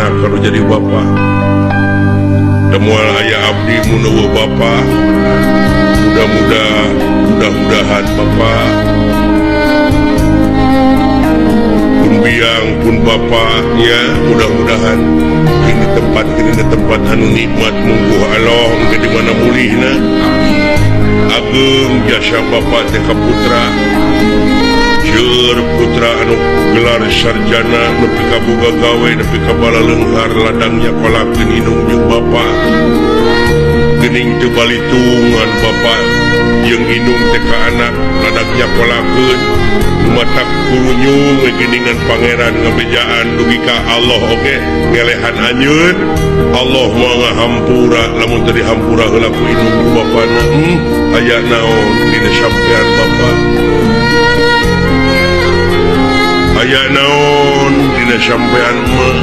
anak kalau jadi bapak. Moal aya abdi mun euweuh bapak. Mudah-mudah mudah-mudahan bapak pun biang pun bapaknya, mudah-mudahan ini tempat, ini tempat anu nikmat mungguh Allah engke di mana mulihna. Ageung jasa bapak teh ka putra. Seueur putra anu gelar sarjana nepi ka boga gawe, nepi ka balaleunghar ladang nyakolakeun indung jeung bapak. Geuning teu balitungan bapak jeung indung teh ka anak, ladang nyakolakeun matak kurunyung we geuningan pangeran ngabejaan dugi ka Allah oge ngelehan anjeun. Allah moal ngahampura lamun teu dihampura heula ku indung ku bapana. Aya naon dina sampean bapak? Aya naon dina sampean mah?